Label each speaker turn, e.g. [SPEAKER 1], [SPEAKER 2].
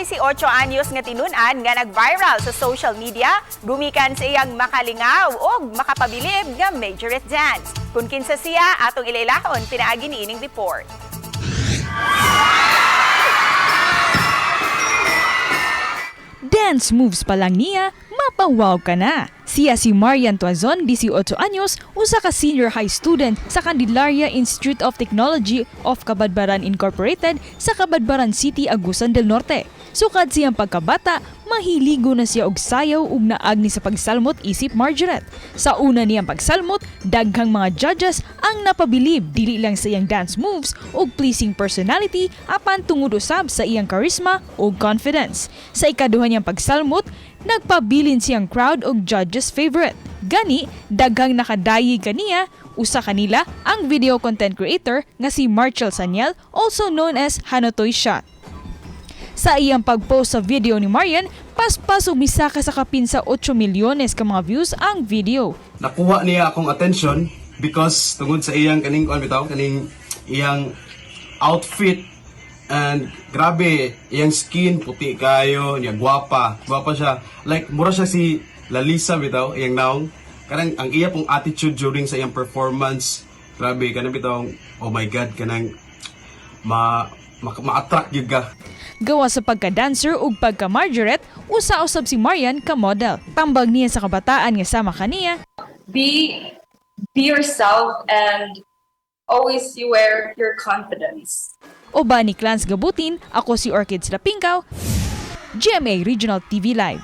[SPEAKER 1] 18 anyos nga tinun-an nga nag-viral sa social media gumikan sa iyang makalingaw og makapabilib nga majorette dance. Kung kinsa siya, atong ilailahon pinaagi niining report.
[SPEAKER 2] Dance moves pa lang niya, mapawaw ka na. Siya si Marian Tuazon, 18 anyos, usa ka senior high student sa Candelaria Institute of Technology of Cabadbaran Incorporated sa Cabadbaran City, Agusan del Norte. Sukad siyang pagkabata, mahiligo na siya og sayaw ug naagni sa pagsalmot isip Margaret. Sa una niyang pagsalmot, daghang mga judges ang napabilib dili lang sa iyang dance moves ug pleasing personality apan tungod usab sa iyang charisma ug confidence. Sa ikaduha niyang pagsalmot, nagpabilin siyang crowd og judges favorite. Gani, daghang nakadayig kaniya, usa kanila ang video content creator nga si Marchel Saniel, also known as Hanotoy Shot. Sa iyang pag-post sa video ni Marian, paspas ug misaka sa kapin sa 8 milyones ka mga views ang video.
[SPEAKER 3] Nakuha niya akong attention because tungod sa iyang kaning kuan bitaw, kaning iyang outfit and grabe iyang skin, puti kayo niya, gwapa gwapa siya, like mura siya si Lalisa bitaw iyang naong, kanang ang iya pong attitude during sa iyang performance, grabe kanang bitaw, oh my God, kanang ma-attract gyud ka.
[SPEAKER 2] Gawa sa pagka-dancer ug pagka-Margaret, usa usab si Marian ka model. Tambag niya sa kabataan nga sama kaniya,
[SPEAKER 4] Be yourself and always you wear your confidence.
[SPEAKER 2] Uban ni Clans Gabutin, ako si Orchids Lapingkaw, GMA Regional TV Live.